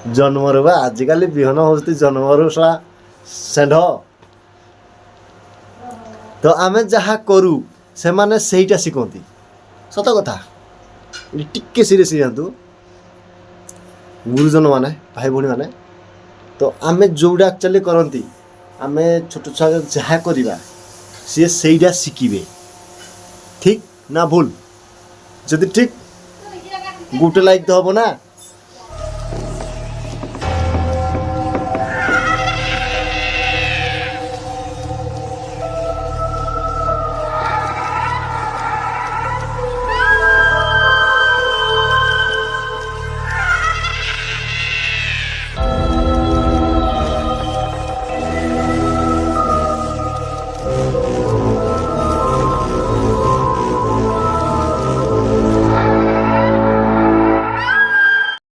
ଜନ୍ମରୁ ବା ଆଜିକାଲି ବିହନ ହେଉଛନ୍ତି ଜନ୍ମରୁ ଶଳା ଷେଣ୍ଢ। ତ ଆମେ ଯାହା କରୁ ସେମାନେ ସେଇଟା ଶିଖନ୍ତି। ସତ କଥା, ଏଠି ଟିକେ ସିରିୟସ୍ ହେଇଯାଆନ୍ତୁ ଗୁରୁଜନମାନେ, ଭାଇ ଭଉଣୀମାନେ। ତ ଆମେ ଯେଉଁଟା ଆକ୍ଚୁଆଲି କରନ୍ତି, ଆମେ ଛୋଟ ଛୁଆ ଯାହା କରିବା ସିଏ ସେଇଟା ଶିଖିବେ। ଠିକ୍ ନା ଭୁଲ? ଯଦି ଠିକ୍, ଗୋଟେ ଲାଇକ୍ ତ ହେବ ନା?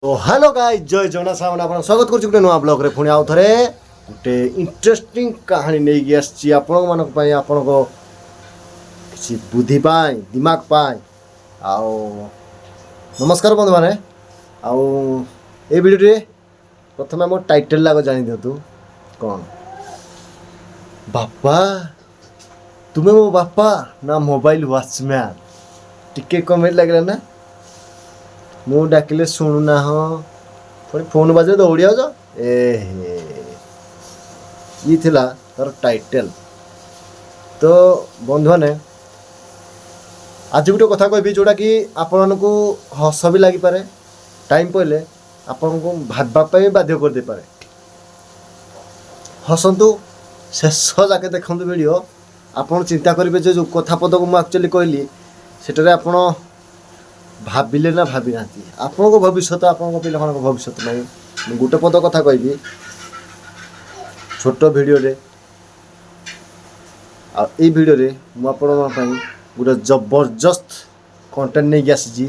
ତ ହ୍ୟାଲୋ ଗାଇସ୍, ଜୟ ଜଗନ୍ନାଥ। ସାଙ୍ଗମାନେ, ଆପଣ ସ୍ୱାଗତ କରୁଛି ଗୋଟେ ନୂଆ ବ୍ଲଗ୍ରେ। ପୁଣି ଆଉ ଥରେ ଗୋଟେ ଇଣ୍ଟରେଷ୍ଟିଂ କାହାଣୀ ନେଇକି ଆସିଛି ଆପଣମାନଙ୍କ ପାଇଁ, ଆପଣଙ୍କ କିଛି ବୁଦ୍ଧି ପାଇଁ, ଦିମାଗ ପାଇଁ। ଆଉ ନମସ୍କାର ବନ୍ଧୁମାନେ। ଆଉ ଏଇ ଭିଡ଼ିଓଟିରେ ପ୍ରଥମେ ଆମ ଟାଇଟେଲ୍ ଆଗ ଜାଣି ଦିଅନ୍ତୁ କ'ଣ। ବାପା, ତୁମେ ମୋ ବାପା ନା ମୋବାଇଲ ୱାଚମ୍ୟାନ୍? ଟିକେ କମେଡି ଲାଗିଲା ନା? ମୁଁ ଡାକିଲେ ଶୁଣୁନାହଁ, ପୁଣି ଫୋନ୍ ବାଜିଲେ ଦୌଡ଼ି ଆଉଛ। ଏ ହେ, ଇଏ ଥିଲା ତାର ଟାଇଟେଲ୍। ତ ବନ୍ଧୁମାନେ, ଆଜି ଗୋଟେ କଥା କହିବି ଯେଉଁଟାକି ଆପଣମାନଙ୍କୁ ହସ ବି ଲାଗିପାରେ, ଟାଇମ୍ ପଡ଼ିଲେ ଆପଣଙ୍କୁ ଭାବିବା ପାଇଁ ବି ବାଧ୍ୟ କରିଦେଇପାରେ। ହସନ୍ତୁ, ଶେଷ ଯାକେ ଦେଖନ୍ତୁ ଭିଡ଼ିଓ। ଆପଣ ଚିନ୍ତା କରିବେ ଯେ ଯେଉଁ କଥା ପଦକୁ ମୁଁ ଆକ୍ଚୁଆଲି କହିଲି, ସେଟାରେ ଆପଣ ଭାବିଲେ ନା ଭାବି ନାହାନ୍ତି। ଆପଣଙ୍କ ଭବିଷ୍ୟତ, ଆପଣଙ୍କ ପିଲାମାନଙ୍କ ଭବିଷ୍ୟତ ପାଇଁ ମୁଁ ଗୋଟେ ପଦ କଥା କହିବି ଛୋଟ ଭିଡ଼ିଓରେ। ଆଉ ଏଇ ଭିଡ଼ିଓରେ ମୁଁ ଆପଣଙ୍କ ପାଇଁ ଗୋଟେ ଜବରଦସ୍ତ କଣ୍ଟେଣ୍ଟ ନେଇକି ଆସିଛି।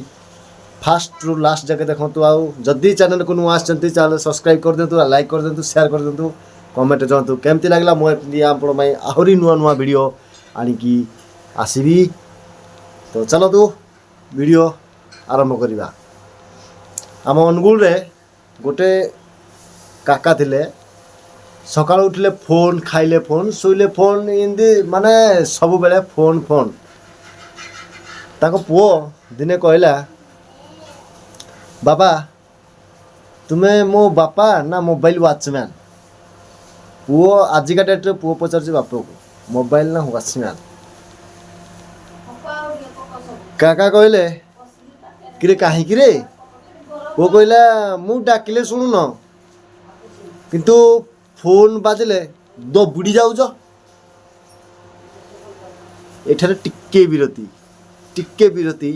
ଫାଷ୍ଟରୁ ଲାଷ୍ଟ ଯାକେ ଦେଖନ୍ତୁ। ଆଉ ଯଦି ଚ୍ୟାନେଲକୁ ନୂଆ ଆସିଛନ୍ତି, ତାହେଲେ ସବସ୍କ୍ରାଇବ୍ କରିଦିଅନ୍ତୁ, ଲାଇକ୍ କରିଦିଅନ୍ତୁ, ସେୟାର କରିଦିଅନ୍ତୁ, କମେଣ୍ଟ ଜଣାନ୍ତୁ କେମିତି ଲାଗିଲା। ମୁଁ ଏମିତି ଆପଣଙ୍କ ପାଇଁ ଆହୁରି ନୂଆ ନୂଆ ଭିଡ଼ିଓ ଆଣିକି ଆସିବି। ତ ଚାଲନ୍ତୁ, ଭିଡ଼ିଓ ଆରମ୍ଭ କରିବା। ଆମ ଅନୁଗୁଳରେ ଗୋଟେ କାକା ଥିଲେ। ସକାଳୁ ଉଠିଲେ ଫୋନ୍, ଖାଇଲେ ଫୋନ୍, ଶୋଇଲେ ଫୋନ୍, ଏମିତି ମାନେ ସବୁବେଳେ ଫୋନ୍ ଫୋନ୍। ତାଙ୍କ ପୁଅ ଦିନେ କହିଲା, ବାବା, ତୁମେ ମୋ ବାପା ନା ମୋବାଇଲ ୱାଚମ୍ୟାନ୍? ପୁଅ, ଆଜିକା ଡେଟ୍ରେ ପୁଅ ପଚାରୁଛି ବାପାକୁ, ମୋବାଇଲ ନା ୱାଚମ୍ୟାନ୍? କାକା କହିଲେ, କିରେ, କାହିଁକି ରେ? ପୁଅ କହିଲା, ମୁଁ ଡାକିଲେ ଶୁଣୁନ, କିନ୍ତୁ ଫୋନ୍ ବାଜିଲେ ଦବୁଡ଼ି ଯାଉଛ। ଏଠାରେ ଟିକେ ବିରତି, ଟିକେ ବିରତି।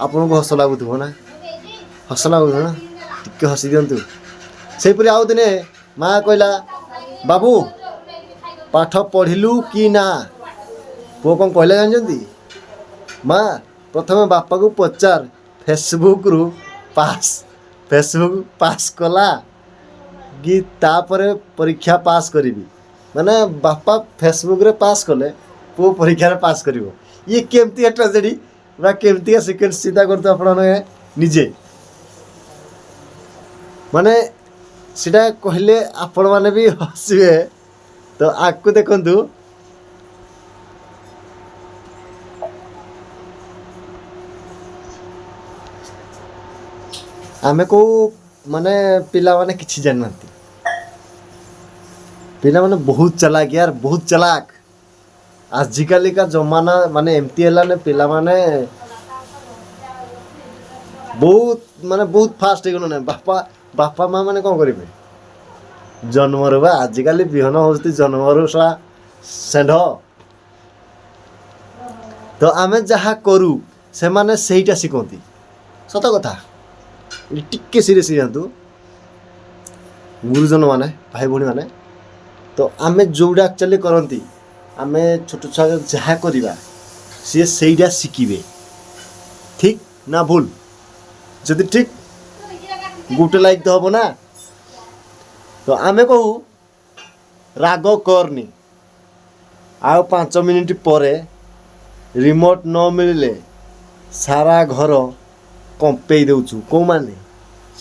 ଆପଣଙ୍କୁ ହସ ଲାଗୁଥିବ ନା? ହସ ଲାଗୁଥିବ ନା? ଟିକେ ହସି ଦିଅନ୍ତୁ। ସେହିପରି ଆଉ ଦିନେ ମା କହିଲା, ବାବୁ, ପାଠ ପଢ଼ିଲୁ କି ନା? ପୁଅ କ'ଣ କହିଲା ଜାଣିଛନ୍ତି? ମା, ପ୍ରଥମେ ବାପାକୁ ପଚାର, ଫେସବୁକରୁ ପାସ୍, ଫେସବୁକ୍ ପାସ୍ କଲା କି, ତାପରେ ପରୀକ୍ଷା ପାସ୍ କରିବି। ମାନେ ବାପା ଫେସବୁକରେ ପାସ୍ କଲେ ପୁଅ ପରୀକ୍ଷାରେ ପାସ୍ କରିବ। ଇଏ କେମିତିକା ଟ୍ରାଜେଡ଼ି ବା କେମିତିକା ସିକ୍ୱେନ୍ସ, ଚିନ୍ତା କରୁଥିବେ ଆପଣମାନେ ନିଜେ। ମାନେ ସେଇଟା କହିଲେ ଆପଣମାନେ ବି ହସିବେ। ତ ଆଗକୁ ଦେଖନ୍ତୁ। ଆମେ କେଉଁ ମାନେ ପିଲାମାନେ କିଛି ଜାଣିନାହାନ୍ତି। ପିଲାମାନେ ବହୁତ ଚାଲାକ ୟାର, ବହୁତ ଚାଲାକ। ଆଜିକାଲିକା ଜମାନା ମାନେ ଏମିତି ହେଲାନି, ପିଲାମାନେ ବହୁତ ମାନେ ବହୁତ ଫାଷ୍ଟ ହେଇଗଲେଣି। ବାପା ମା ମାନେ କ'ଣ କରିବେ? ଜନ୍ମରୁ ବା ଆଜିକାଲି ବିହନ ହେଉଛନ୍ତି ଜନ୍ମରୁ ଶଳା ଷେଣ୍ଢ। ତ ଆମେ ଯାହା କରୁ ସେମାନେ ସେଇଟା ଶିଖନ୍ତି। ସତ କଥା, ଏଠି ଟିକେ ସିରିୟସ୍ ହେଇଯାଆନ୍ତୁ ଗୁରୁଜନମାନେ, ଭାଇ ଭଉଣୀମାନେ। ତ ଆମେ ଯେଉଁଟା ଆକ୍ଚୁଆଲି କରନ୍ତି, ଆମେ ଛୋଟ ଛୁଆ ଯାହା କରିବା ସିଏ ସେଇଟା ଶିଖିବେ। ଠିକ୍ ନା ଭୁଲ? ଯଦି ଠିକ୍, ଗୋଟେ ଲାଇକ୍ ତ ହେବ ନା? ତ ଆମେ କହୁ, ରାଗ କରନି, ଆଉ 5 ମିନିଟ୍ ପରେ ରିମୋଟ୍ ନ ମିଳିଲେ ସାରା ଘର କମ୍ପେଇ ଦେଉଛୁ। କେଉଁମାନେ?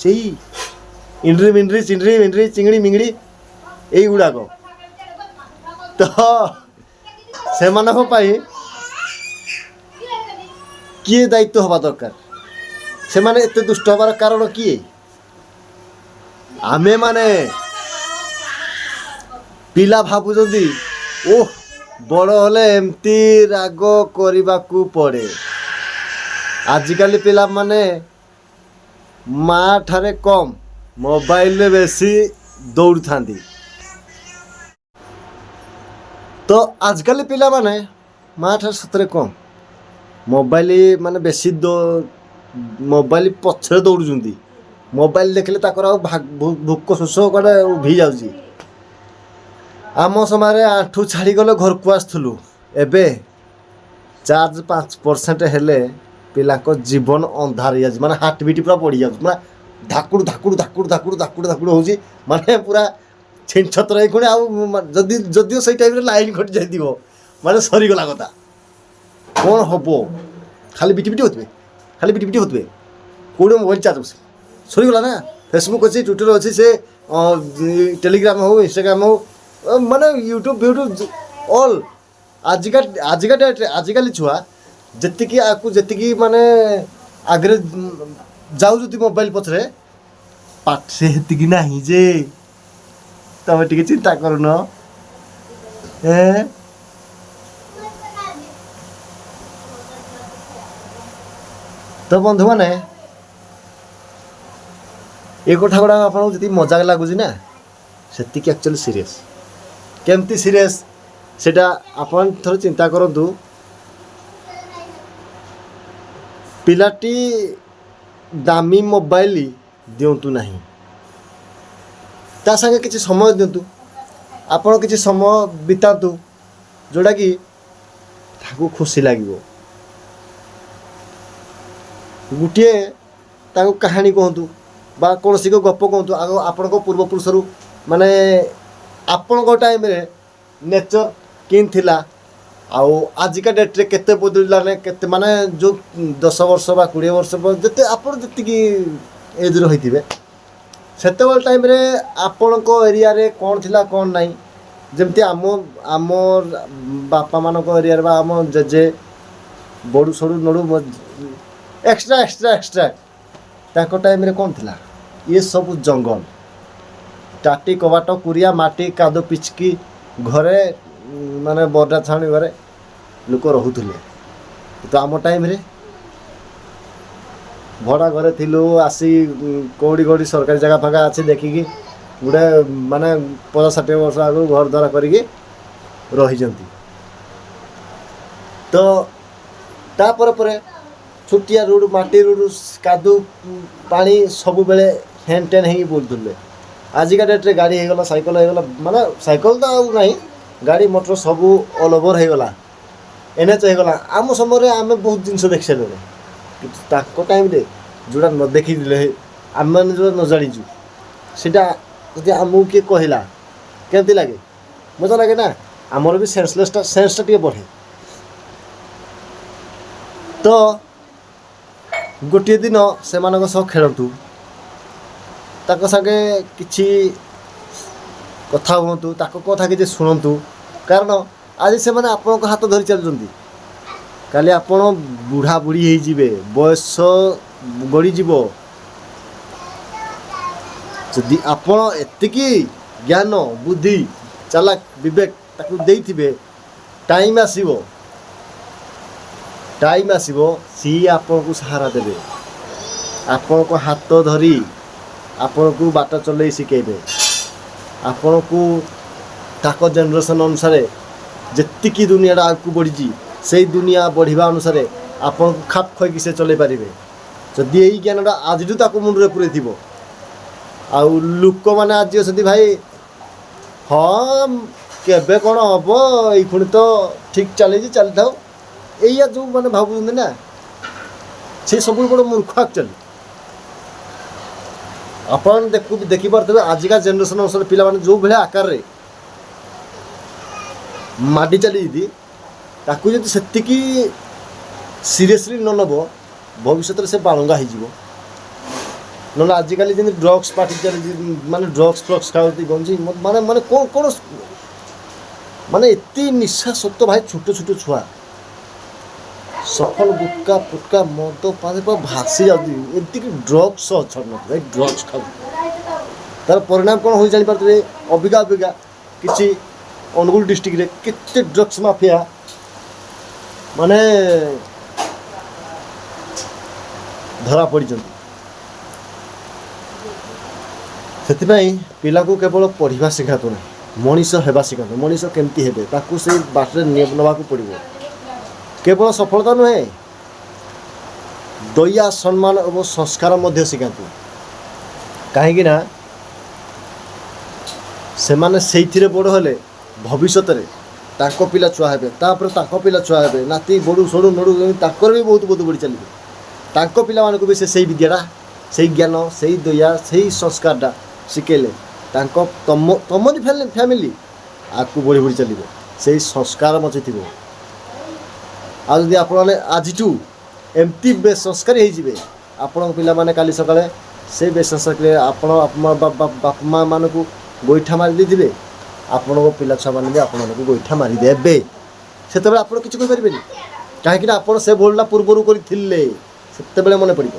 ସେଇ ଇଣ୍ଡ୍ରି ମିଣ୍ଡ୍ରି ଚିଣ୍ଡ୍ରି ମିଣ୍ଡ୍ରି ଚିଙ୍ଗଡ଼ି ମିଙ୍ଗଡ଼ି ଏଇଗୁଡ଼ାକ। ତ ସେମାନଙ୍କ ପାଇଁ କିଏ ଦାୟିତ୍ୱ ହେବା ଦରକାର? ସେମାନେ ଏତେ ଦୁଷ୍ଟ ହେବାର କାରଣ କିଏ? ଆମେମାନେ। ପିଲା ଭାବୁଛନ୍ତି, ଓହ, ବଡ଼ ହେଲେ ଏମିତି ରାଗ କରିବାକୁ ପଡ଼େ। ଆଜିକାଲି ପିଲାମାନେ ମା ଠାରେ କମ୍, ମୋବାଇଲରେ ବେଶୀ ଦୌଡ଼ୁଥାନ୍ତି। ତ ଆଜିକାଲି ପିଲାମାନେ ମା ଠାରେ ସତରେ କମ୍, ମୋବାଇଲ ମାନେ ବେଶୀ, ମୋବାଇଲ ପଛରେ ଦୌଡ଼ୁଛନ୍ତି। ମୋବାଇଲ ଦେଖିଲେ ତାଙ୍କର ଆଉ ଭୋକ ଶୋଷ କୁଆଡ଼େ ଉଭି ଯାଉଛି। ଆମ ସମୟରେ ଆଣ୍ଠୁ ଛାଡ଼ିଗଲେ ଘରକୁ ଆସୁଥିଲୁ। ଏବେ ଚାର୍ଜ 5% ହେଲେ ପିଲାଙ୍କ ଜୀବନ ଅନ୍ଧାର ହେଇଯାଉଛି, ମାନେ ହାର୍ଟ ବିଟ୍ ପୁରା ବଢ଼ିଯାଉଛି, ମାନେ ଧାକୁଡ଼ୁ ଧାକୁଡ଼ୁ ଧାକୁଡ଼ୁ ଧାକୁଡ଼ୁ ଧାକୁଡ଼ୁ ଧାକୁଡ଼ୁ ହେଉଛି, ମାନେ ପୁରା ଛିନଛତ୍ର ହେଇଖୁଣି। ଆଉ ଯଦି ଯଦିଓ ସେଇ ଟାଇମ୍ରେ ଲାଇନ୍ କଟି ଯାଇଥିବ, ମାନେ ସରିଗଲା କଥା। କ'ଣ ହବ? ଖାଲି ବିଟି ବିଟି ହେଉଥିବେ, ଖାଲି ବିଟି ବିଟି ହେଉଥିବେ। କେଉଁଠି ମୋବାଇଲ ଚାର୍ଜ ବସିବ? ସରିଗଲା ନା। ଫେସବୁକ୍ ଅଛି, ଟ୍ୱିଟର୍ ଅଛି, ସେ ଟେଲିଗ୍ରାମ ହଉ, ଇନଷ୍ଟାଗ୍ରାମ ହଉ, ମାନେ ୟୁଟ୍ୟୁବ୍ ଫ୍ୟୁଟ୍ୟୁବ୍ ଅଲ୍। ଆଜିକା ଡେଟ୍ରେ ଆଜିକାଲି ଛୁଆ ଯେତିକି ଆକୁ ଯେତିକି ମାନେ ଆଗରେ ଯାଉଛନ୍ତି ମୋବାଇଲ ପଛରେ, ପାଠରେ ସେତିକି ନାହିଁ ଯେ। ତମେ ଟିକେ ଚିନ୍ତା କରୁନ ଏ? ତ ବନ୍ଧୁମାନେ, ଏ କଥା ଗୁଡ଼ାକ ଆପଣଙ୍କୁ ଯେତିକି ମଜା ଲାଗୁଛି ନା, ସେତିକି ଆକ୍ଚୁଆଲି ସିରିୟସ୍। କେମିତି ସିରିୟସ୍, ସେଇଟା ଆପଣ ଥରେ ଚିନ୍ତା କରନ୍ତୁ। ପିଲାଟି ଦାମୀ ମୋବାଇଲ ଦିଅନ୍ତୁ ନାହିଁ, ତା ସାଙ୍ଗେ କିଛି ସମୟ ଦିଅନ୍ତୁ। ଆପଣ କିଛି ସମୟ ବିତାନ୍ତୁ, ଯେଉଁଟାକି ତାକୁ ଖୁସି ଲାଗିବ। ଗୋଟିଏ ତାକୁ କାହାଣୀ କୁହନ୍ତୁ ବା କୌଣସି ଏକ ଗପ କୁହନ୍ତୁ। ଆଗ ଆପଣଙ୍କ ପୂର୍ବପୁରୁଷରୁ, ମାନେ ଆପଣଙ୍କ ଟାଇମ୍ରେ ନେଚର୍ କେମିତି ଥିଲା ଆଉ ଆଜିକା ଡେଟ୍ରେ କେତେ ବଦଳିଲାଣି, କେତେ ମାନେ ଯେଉଁ 10 ବର୍ଷ ବା 20 ବର୍ଷ, ଯେତେ ଆପଣ ଯେତିକି ଏଜ୍ର ହୋଇଥିବେ, ସେତେବେଳେ ଟାଇମ୍ରେ ଆପଣଙ୍କ ଏରିଆରେ କ'ଣ ଥିଲା, କ'ଣ ନାହିଁ। ଯେମିତି ଆମ ବାପାମାନଙ୍କ ଏରିଆରେ ବା ଆମ ଜେଜେ ବଡ଼ୁ ସଡ଼ୁ ନଡ଼ୁ ଏକ୍ସଟ୍ରା ଏକ୍ସଟ୍ରା ଏକ୍ସଟ୍ରା, ତାଙ୍କ ଟାଇମ୍ରେ କ'ଣ ଥିଲା? ଇଏ ସବୁ ଜଙ୍ଗଲ, ଟାଟି କବାଟ, କୁରିଆ, ମାଟି କାଦୁ ପିଚକି ଘରେ, ମାନେ ବର୍ଡା ଛାଉଣି ଘରେ ଲୋକ ରହୁଥିଲେ। ତ ଆମ ଟାଇମ୍ରେ ଭଡ଼ା ଘରେ ଥିଲୁ। ଆସି କେଉଁଠି କେଉଁଠି ସରକାରୀ ଜାଗା ଫାଗା ଅଛି ଦେଖିକି ଗୋଟେ ମାନେ 50-60 ବର୍ଷ ଆଗରୁ ଘର ଦ୍ୱାର କରିକି ରହିଛନ୍ତି। ତ ତାପରେ ପରେ ଛୋଟିଆ ରୋଡ଼, ମାଟି ରୋଡ଼, କାଦୁ ପାଣି, ସବୁବେଳେ ହେନ୍ ଟେନ୍ ହେଇକି ବୁଲୁଥିଲେ। ଆଜିକା ଡେଟ୍ରେ ଗାଡ଼ି ହେଇଗଲା, ସାଇକେଲ ହେଇଗଲା, ମାନେ ସାଇକେଲ ତ ଆଉ ନାହିଁ, ଗାଡ଼ି ମଟର ସବୁ ଅଲ୍ ଓଭର୍ ହେଇଗଲା, ଏନ୍ଏଚ୍ ହେଇଗଲା। ଆମ ସମୟରେ ଆମେ ବହୁତ ଜିନିଷ ଦେଖି ସାରିଲୁଣି, କିନ୍ତୁ ତାଙ୍କ ଟାଇମ୍ରେ ଯେଉଁଟା ନ ଦେଖିଥିଲେ, ଆମେମାନେ ଯେଉଁଟା ନ ଜାଣିଛୁ, ସେଇଟା ଯଦି ଆମକୁ କିଏ କହିଲା, କେମିତି ଲାଗେ? ମଜା ଲାଗେ ନା? ଆମର ବି ସେନ୍ସଲେସ୍ଟା ସେନ୍ସଟା ଟିକେ ବଢ଼େ। ତ ଗୋଟିଏ ଦିନ ସେମାନଙ୍କ ସହ ଖେଳନ୍ତୁ, ତାଙ୍କ ସାଙ୍ଗେ କିଛି କଥା ହୁଅନ୍ତୁ, ତାଙ୍କ କଥା କିଛି ଶୁଣନ୍ତୁ। କାରଣ ଆଜି ସେମାନେ ଆପଣଙ୍କ ହାତ ଧରି ଚାଲୁଛନ୍ତି, କାଲି ଆପଣ ବୁଢ଼ା ବୁଢ଼ୀ ହେଇଯିବେ, ବୟସ ଗଡ଼ିଯିବ। ଯଦି ଆପଣ ଏତିକି ଜ୍ଞାନ, ବୁଦ୍ଧି, ଚାଲାକ, ବିବେକ ତାକୁ ଦେଇଥିବେ, ଟାଇମ୍ ଆସିବ, ଟାଇମ୍ ଆସିବ, ସିଏ ଆପଣଙ୍କୁ ସାହାରା ଦେବେ, ଆପଣଙ୍କ ହାତ ଧରି ଆପଣଙ୍କୁ ବାଟ ଚଲେଇ ଶିଖେଇବେ। ଆପଣଙ୍କୁ ତାଙ୍କ ଜେନେରେସନ୍ ଅନୁସାରେ ଯେତିକି ଦୁନିଆଟା ଆଗକୁ ବଢ଼ିଛି, ସେଇ ଦୁନିଆ ବଢ଼ିବା ଅନୁସାରେ ଆପଣଙ୍କୁ ଖାପ ଖୁଆଇକି ସେ ଚଲେଇ ପାରିବେ, ଯଦି ଏଇ ଜ୍ଞାନଟା ଆଜିଠୁ ତାକୁ ମୁଣ୍ଡରେ ପୁରେଇଥିବ। ଆଉ ଲୋକମାନେ ଆଜି ଅଛନ୍ତି ଭାଇ, ହଁ, କେବେ କ'ଣ ହେବ, ଏଇଖୁଣି ତ ଠିକ୍ ଚାଲିଛି, ଚାଲିଥାଉ, ଏଇଆ ଯେଉଁମାନେ ଭାବୁଛନ୍ତି ନା, ସେ ସବୁଠୁ ବଡ଼ ମୂର୍ଖ ଆକ୍ଚୁଆଲି। ଆପଣ ଦେଖିପାରୁଥିବେ, ଆଜିକା ଜେନେରେସନ୍ ଅନୁସାରେ ପିଲାମାନେ ଯେଉଁ ଭଳିଆ ଆକାରରେ ମାଡ଼ି ଚାଲିଛନ୍ତି, ତାକୁ ଯଦି ସେତିକି ସିରିୟସଲି ନ ନେବ, ଭବିଷ୍ୟତରେ ସେ ବାଳୁଙ୍ଗା ହେଇଯିବ। ନହେଲେ ଆଜିକାଲି ଯେମିତି ଡ୍ରଗ୍ସ ପାର୍ଟି ଚାଲିଛି, ମାନେ ଡ୍ରଗ୍ସ ଫ୍ରଗ୍ସ ଖାଉଛନ୍ତି, ଗଞ୍ଜେଇ, ମାନେ ମାନେ କ'ଣ କ'ଣ, ମାନେ ଏତେ ନିଶା ସତ ଭାଇ। ଛୋଟ ଛୋଟ ଛୁଆ ସଫଲ, ଗୁଟକା ଫୁଟକା, ମଦ ପାଣି ପୁରା ଭାସି ଯାଉଛି। ଏମିତିକି ଡ୍ରଗ୍ସ ଛାଡ଼ୁନଥିବେ ଭାଇ, ଡ୍ରଗ୍ସ ଖାଉଛନ୍ତି। ତାର ପରିଣାମ କ'ଣ ହେଉଛି ଜାଣିପାରୁଥିବେ। ଅବିକା ଅବିକା କିଛି ଅନୁଗୁଳ ଡିଷ୍ଟ୍ରିକ୍ଟରେ କେତେ ଡ୍ରଗ୍ସ ମାଫିଆ ମାନେ ଧରା ପଡ଼ିଛନ୍ତି। ସେଥିପାଇଁ ପିଲାକୁ କେବଳ ପଢ଼ିବା ଶିଖାନ୍ତୁ ନାହିଁ, ମଣିଷ ହେବା ଶିଖାନ୍ତୁ। ମଣିଷ କେମିତି ହେବେ, ତାକୁ ସେଇ ବାଟରେ ନେବାକୁ ପଡ଼ିବ। କେବଳ ସଫଳତା ନୁହେଁ, ଦୟା, ସମ୍ମାନ ଏବଂ ସଂସ୍କାର ମଧ୍ୟ ଶିଖାନ୍ତୁ। କାହିଁକି ନା ସେମାନେ ସେଇଥିରେ ବଡ଼ ହେଲେ ଭବିଷ୍ୟତରେ ତାଙ୍କ ପିଲା ଛୁଆ ହେବେ, ତାପରେ ତାଙ୍କ ପିଲା ଛୁଆ ହେବେ, ନାତି ବଡ଼ୁ ସଡ଼ୁ ନଡ଼ୁ, ତାଙ୍କର ବି ବହୁତ ବହୁତ ବଢ଼ି ଚାଲିବେ। ତାଙ୍କ ପିଲାମାନଙ୍କୁ ବି ସେ ସେଇ ବିଦ୍ୟାଟା, ସେଇ ଜ୍ଞାନ, ସେଇ ଦୟା, ସେଇ ସଂସ୍କାରଟା ଶିଖେଇଲେ ତାଙ୍କ ତମରି ଫ୍ୟାମିଲି ଆଗକୁ ବଢ଼ି ବଢ଼ି ଚାଲିବ, ସେଇ ସଂସ୍କାର ବଞ୍ଚିଥିବ। ଆଉ ଯଦି ଆପଣମାନେ ଆଜିଠୁ ଏମିତି ବେସଂସ୍କାରୀ ହେଇଯିବେ, ଆପଣଙ୍କ ପିଲାମାନେ କାଲି ସକାଳେ ସେଇ ବେସଂସ୍କାରୀ, ଆପଣ ବାପା ମାଆମାନଙ୍କୁ ଗୋଇଠା ମାରି ଦେଇଥିବେ, ଆପଣଙ୍କ ପିଲା ଛୁଆମାନେ ବି ଆପଣମାନଙ୍କୁ ଗୋଇଠା ମାରିଦେବେ। ସେତେବେଳେ ଆପଣ କିଛି କହିପାରିବେନି, କାହିଁକିନା ଆପଣ ସେ ଭୁଲଟା ପୂର୍ବରୁ କରିଥିଲେ, ସେତେବେଳେ ମନେ ପଡ଼ିବ।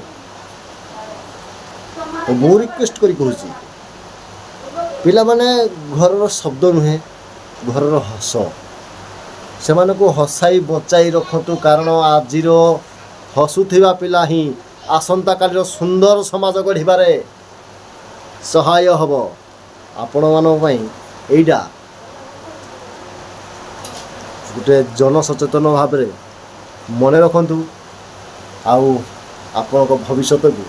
ତ ମୁଁ ରିକ୍ୱେଷ୍ଟ କରି କହୁଛି, ପିଲାମାନେ ଘରର ଶବ୍ଦ ନୁହେଁ, ଘରର ହସ। ସେମାନଙ୍କୁ ହସାଇ ବଞ୍ଚାଇ ରଖନ୍ତୁ, କାରଣ ଆଜିର ହସୁଥିବା ପିଲା ହିଁ ଆସନ୍ତାକାଲିର ସୁନ୍ଦର ସମାଜ ଗଢ଼ିବାରେ ସହାୟ ହେବ। ଆପଣମାନଙ୍କ ପାଇଁ ଏଇଟା ଗୋଟେ ଜନସଚେତନ ଭାବରେ ମନେ ରଖନ୍ତୁ ଆଉ ଆପଣଙ୍କ ଭବିଷ୍ୟତକୁ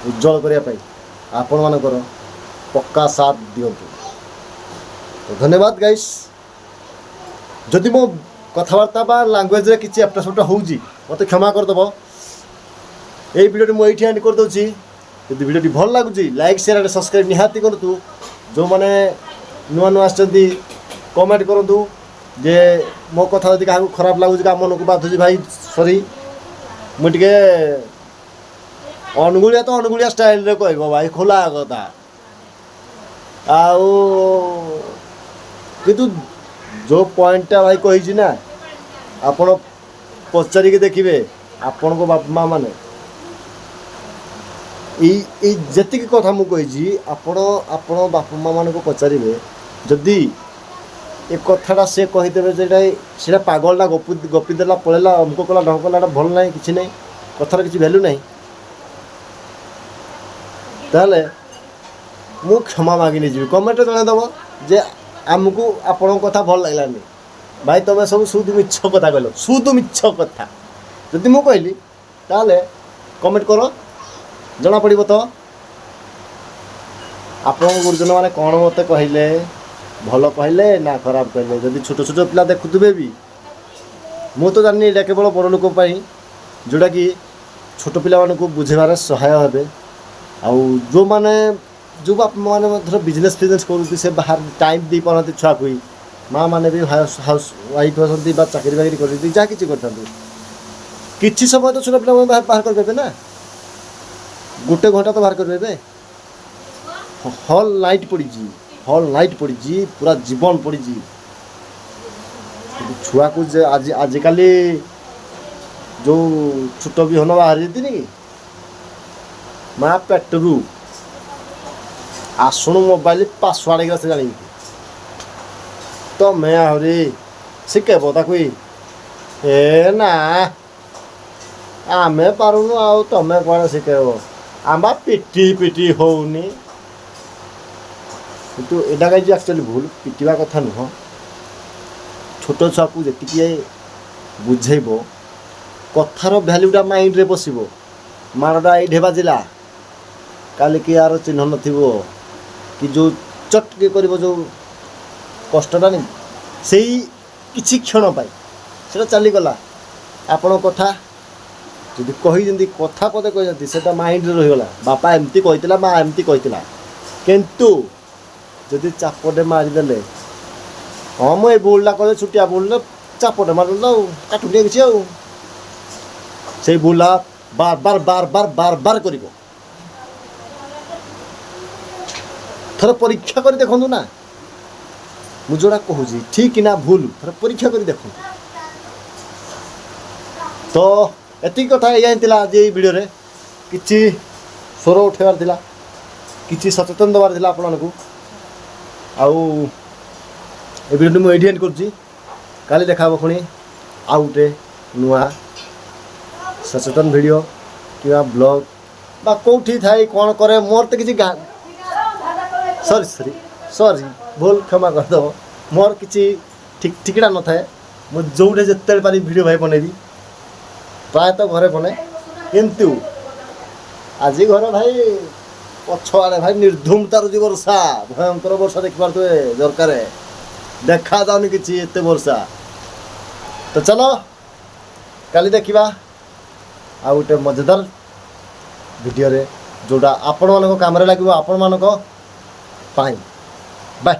ଉଜ୍ଜଳ କରିବା ପାଇଁ ଆପଣମାନଙ୍କର ପକ୍କା ସାଥ ଦିଅନ୍ତୁ। ତ ଧନ୍ୟବାଦ ଗାଇସ୍। ଯଦି ମୋ କଥାବାର୍ତ୍ତା ବା ଲାଙ୍ଗୁଏଜରେ କିଛି ଏପଟ ସେପଟ ହେଉଛି, ମୋତେ କ୍ଷମା କରିଦେବ। ଏଇ ଭିଡ଼ିଓଟି ମୁଁ ଏଇଠି ଏଣ୍ଡ କରିଦେଉଛି। ଯଦି ଭିଡ଼ିଓଟି ଭଲ ଲାଗୁଛି, ଲାଇକ୍, ସେୟାର ଆଣ୍ଡ ସବସ୍କ୍ରାଇବ୍ ନିହାତି କରନ୍ତୁ। ଯେଉଁମାନେ ନୂଆ ନୂଆ ଆସିଛନ୍ତି, କମେଣ୍ଟ କରନ୍ତୁ ଯେ ମୋ କଥା ଯଦି କାହାକୁ ଖରାପ ଲାଗୁଛି, କାହା ମନକୁ ବାଧୁଛି, ଭାଇ ସରି। ମୁଁ ଟିକେ ଅନୁଗୁଳିଆ ତ ଅନୁଗୁଳିଆ ଷ୍ଟାଇଲରେ କହିବ ଭାଇ, ଖୋଲା କଥା। ଆଉ କିନ୍ତୁ ଯେଉଁ ପଏଣ୍ଟଟା ଭାଇ କହିଛି ନା, ଆପଣ ପଚାରିକି ଦେଖିବେ ଆପଣଙ୍କ ବାପା ମା ମାନେ ଏଇ ଏଇ ଯେତିକି କଥା ମୁଁ କହିଛି, ଆପଣ ଆପଣ ବାପା ମା ମାନଙ୍କୁ ପଚାରିବେ। ଯଦି ଏ କଥାଟା ସେ କହିଦେବେ ଯେ ଏଇଟା ସେଇଟା ପାଗଳଟା ଗପି ଗପି ଦେଲା, ପଳେଇଲା, ଅମୁକ କଲା, ଢଙ୍କ କଲା, ଏଇଟା ଭଲ ନାହିଁ, କିଛି ନାହିଁ, କଥାର କିଛି ଭ୍ୟାଲ୍ୟୁ ନାହିଁ, ତାହେଲେ ମୁଁ କ୍ଷମା ମାଗି ନେଇଯିବି। କମେଣ୍ଟରେ ଜଣାଇଦେବ ଯେ ଆମକୁ ଆପଣଙ୍କ କଥା ଭଲ ଲାଗିଲାନି ଭାଇ, ତୁମେ ସବୁ ସୁଦୁ ମିଛ କଥା କହିଲ, ସୁଦୁ ମିଛ କଥା ଯଦି ମୁଁ କହିଲି, ତାହେଲେ କମେଣ୍ଟ କର, ଜଣାପଡ଼ିବ ତ ଆପଣଙ୍କ ଗୁରୁଜନମାନେ କ'ଣ ମୋତେ କହିଲେ, ଭଲ କହିଲେ ନା ଖରାପ କହିଲେ। ଯଦି ଛୋଟ ଛୋଟ ପିଲା ଦେଖୁଥିବେ ବି, ମୁଁ ତ ଜାଣିନି, ଏଇଟା କେବଳ ବଡ଼ ଲୋକ ପାଇଁ, ଯେଉଁଟାକି ଛୋଟ ପିଲାମାନଙ୍କୁ ବୁଝେଇବାରେ ସହାୟ ହେବେ। ଆଉ ଯେଉଁମାନେ ଯେଉଁ ବାପା ମାନେ ଧର ବିଜନେସ୍ ଫିଜନେସ୍ କରୁଛନ୍ତି, ସେ ବାହାର ଟାଇମ୍ ଦେଇପାରନ୍ତି ଛୁଆକୁ ହିଁ। ମା ମାନେ ବି ହାଉସ୍ ହାଉସ୍ ୱାଇଫ୍ ଅଛନ୍ତି ବା ଚାକିରି ବାକିରି କରିଛନ୍ତି, ଯାହା କିଛି କରିଥାନ୍ତୁ, କିଛି ସମୟ ତ ଛୋଟ ପିଲାମାନେ ବାହାର କରିପାରିବେ ନା? ଗୋଟେ ଘଣ୍ଟା ତ ବାହାର କରିପାରିବେ। ହଲ୍ ନାଇଟ୍ ପଡ଼ିଛି, ହଲ୍ ନାଇଟ୍ ପଡ଼ିଛି, ପୁରା ଜୀବନ ପଡ଼ିଛି। କିନ୍ତୁ ଛୁଆକୁ ଯେ ଆଜିକାଲି ଯେଉଁ ଛୋଟ ବିହନ ବାହାରି କି ମା ପେଟରୁ ଆସୁଣୁ, ମୋବାଇଲ ପାସୱାର୍ଡ଼ ହେଇଗଲା, ସେ ଜାଣିକି ତମେ ଆହୁରି ଶିଖେଇବ ତାକୁ? ଏ ନା, ଆମେ ପାରୁନୁ ଆଉ ତମେ କ'ଣ ଶିଖେଇବ? ଆମ ପିଟି ପିଟି ହଉନି। କିନ୍ତୁ ଏଇଟା କାହିଁକି ଆକ୍ଚୁଆଲି ଭୁଲ, ପିଟିବା କଥା ନୁହଁ। ଛୋଟ ଛୁଆକୁ ଯେତିକି ବୁଝେଇବ, କଥାର ଭ୍ୟାଲ୍ୟୁଟା ମାଇଣ୍ଡରେ ବସିବ। ମାଡ଼ଟା ଏଇଠି ବାଜିଲା, କାଲିକି ଆର ଚିହ୍ନ ନଥିବ କି ଯେଉଁ ଚଟକି କରିବ, ଯେଉଁ କଷ୍ଟଟା ନି, ସେଇ କିଛି କ୍ଷଣ ପାଇଁ ସେଇଟା ଚାଲିଗଲା। ଆପଣଙ୍କ କଥା ଯଦି କହିଛନ୍ତି, କଥା ପଦେ କହିଛନ୍ତି, ସେଇଟା ମାଇଣ୍ଡରେ ରହିଗଲା, ବାପା ଏମିତି କହିଥିଲା, ମା ଏମିତି କହିଥିଲା। କିନ୍ତୁ ଯଦି ଚାପଟେ ମାରିଦେଲେ, ହଁ, ମୁଁ ଏଇ ଭୁଲଟା କଲେ, ଛୋଟିଆ ଭୁଲରେ ଚାପଟେ ମାରିଦେଲେ ଆଉ କାଟୁନି କିଛି, ଆଉ ସେଇ ଭୁଲଟା ବାର ବାର ବାର ବାର ବାର ବାର କରିବ। ଥରେ ପରୀକ୍ଷା କରି ଦେଖନ୍ତୁ ନା, ମୁଁ ଯେଉଁଟା କହୁଛି ଠିକ୍ ନା ଭୁଲ, ଥରେ ପରୀକ୍ଷା କରି ଦେଖନ୍ତୁ। ତ ଏତିକି କଥା ଏଇଆ ହିଁ ଥିଲା ଆଜି ଏଇ ଭିଡ଼ିଓରେ। କିଛି ସ୍ୱର ଉଠେଇବାର ଥିଲା, କିଛି ସଚେତନ ଦେବାର ଥିଲା ଆପଣମାନଙ୍କୁ। ଆଉ ଏ ଭିଡ଼ିଓଟି ମୁଁ ଏଇଠି ଏଣ୍ଡ କରୁଛି। କାଲି ଦେଖା ହେବ ପୁଣି ଆଉ ଗୋଟେ ନୂଆ ସଚେତନ ଭିଡ଼ିଓ କିମ୍ବା ବ୍ଲଗ୍ ବା କେଉଁଠି ଥାଇ କ'ଣ କରେ। ମୋର ତ କିଛି ସରି ସରି ସରି, ଭୁଲ କ୍ଷମା କରିଦେବ। ମୋର କିଛି ଠିକ୍ ଠିକଣା ନଥାଏ। ମୁଁ ଯେଉଁଠି ଯେତେବେଳେ ପାରିବି ଭିଡ଼ିଓ ଭାଇ ବନେଇବି। ପ୍ରାୟତଃ ଘରେ ବନେ, କିନ୍ତୁ ଆଜି ଘରେ ଭାଇ ପଛଆଡ଼େ ଭାଇ ନିର୍ଧୁମ ତାରୁଛି ବର୍ଷା, ଭୟଙ୍କର ବର୍ଷା। ଦେଖିପାରୁଥିବେ ଝରକାରେ ଦେଖାଯାଉନି କିଛି, ଏତେ ବର୍ଷା। ତ ଚାଲ କାଲି ଦେଖିବା ଆଉ ଗୋଟେ ମଜାଦାର ଭିଡ଼ିଓରେ, ଯେଉଁଟା ଆପଣମାନଙ୍କ କାମରେ ଲାଗିବ, ଆପଣମାନଙ୍କ ପାଇଁ। ବାଏ।